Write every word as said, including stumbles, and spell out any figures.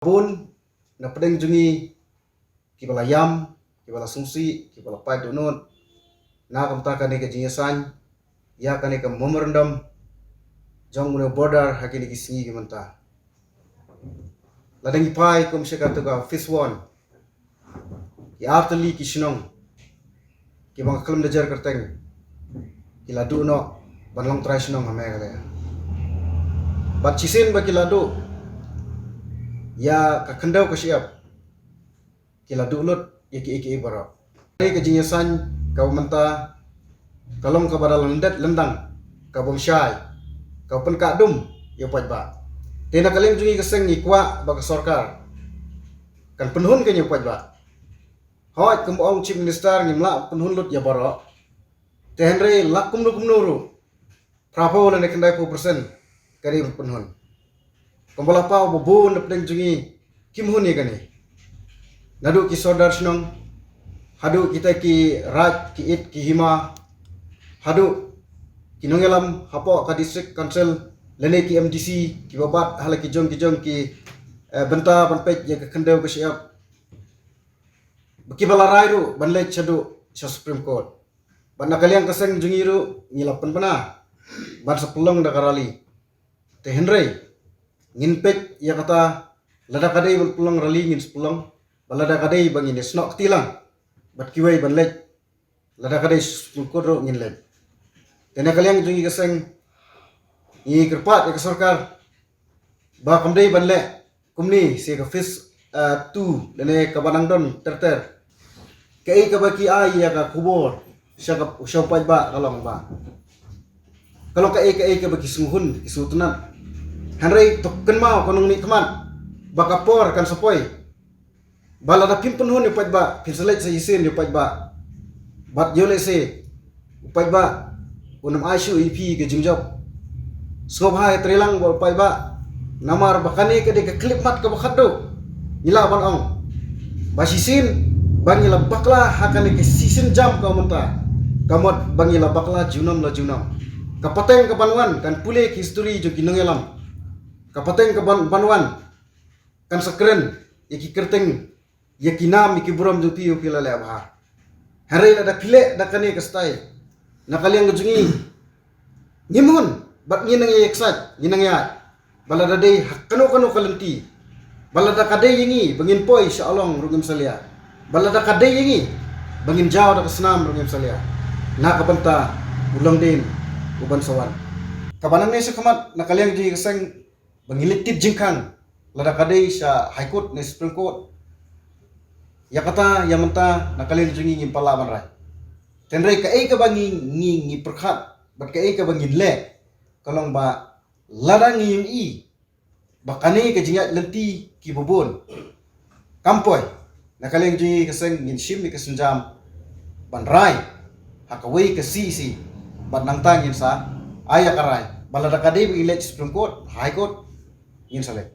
Bun na pdeng jong ngi kiba la ïam, kiba la sngewsih, kiba la pait dohnud na ka bynta kane ka jingïasain ïa kane ka memorandum jong une u border ha kine ki sngi ki mynta. La dang ïa phai kum sha katu ka phase one. Ki artylli ki shnong kiba nga khlem da jer kyrteng ki la duh noh ban long trai shnong ha Meghalaya. Bad shisien ba ki la duh ïa ka khyndew ka shyiap, ki la duh lut ïa kiei kiei baroh. Ka jingïasain kaba mynta ka long kaba da lyndet lyndang, kaba ym shai, kaba pynkah dum ïa u paidbah. Te na ka liang jong ngi ka seng ngi kwah ba ka sorkar kan pynhun ka ïa u paidbah. Hooid, kumba ong Chief Minister, ngim lah pynhun lut ïa baroh. Te hynrei la kumno kumno ruh, phra phew lane khyndai phew percent ka dei ban pynhun. Kumba la paw ba bun na pdeng jong ngi kim hun ïa kane. Naduh ki sordar shnong, haduh kita ki raid, ki it, ki hima, haduh ki nongïalam hapoh ka District Council lane ki M D C kiba bat ha la ki jong ki jong ki, eh, bynta ban peit ïa ka khyndew ka shyiap. Ba kiba la rai ruh ban leit shaduh sha Supreme Court. Bad na ka liang ka seng jong ngi ruh ngi la pynbna ban sa pynlong da ka rally. Te hynrei ngin peit ïa kata, lada ka dei ban pynlong rally ngin sa pynlong, bad lada ka dei ba ngin ïasnoh kti lang bad kiwei ban leit, lada ka dei Supreme Court ruh ngin leit. Te na ka liang jong ngi ka seng ngi kyrpad ïa ka sorkar ba kam dei ban leh kumne sha ka phase, ah, two lane kaba nang don ter ter. Kaei kaba ki ai ïa ka khubor sha ka, sha u paidbah ka long ba ka long kaei kaei kaba ki sngewhun ki sngewtynnat. Hynrei to kynmaw ko nongmihkhmat ba ka por kan sa poi ba lada phim pynhun ïa u paidbah, phin sa leit sa shisien ïa u paidbah. Bad ïoh lehse u paidbah un ym ai shuh ïa phi ka jingjop. Sngewbha ïatreilang bad u paidbah, namar ba kane ka dei ka khyllipmat kaba khatduh. Ngi lah ban ong ba shisien ba ngi la bakla ha kane ka shisien jam ka mynta, ka mut ba ngi la bakla junom la junom. Ka pateng kaban wan kan pule ki history jong ki nongïalam. Ka pateng kaban, ban wan kan sa kren ïa ki kyrteng, ïa ki nam, ïa ki burom jong phi, ïa phi la leh bha. Hynrei lada phi leh da kane ka style, na ka liang ka jong ngi ngim hun, bad ngi nang ïa excite, ngi nang ïa. Ba lada dei ha kano kano ka lynti, ba lada ka dei ïa ngi ba ngin poi sha Along ruh ngim salia. Ba lada ka dei ïa ngi ba ngin jaw da ka snam ruh ngim salia. Na ka bynta u longdien uban sa wan. Kaba nangne shakhmat na ka liang jong ngi ka seng ba ngin leit tip jingkhang lada ka dei sha High Court ne Supreme Court. Ïa kata ïa mynta na ka liang jong ngi ngim pat lah ban rai. Hynrei kaei kaba ngi, ngi, ngi pyrkhat bad kaei kaba ngin leh ka long ba lada ngi ïohi ba kane ka jingïaid lynti kiba bun kam poi, na ka liang jong ngi ka seng ngin shim ïa ka sienjam ban rai ha kawei ka C E C. Bad nangta ngin sa ai ïa ka rai ba lada ka dei ba ngin leit Supreme Court, High Court, ngin sa leit.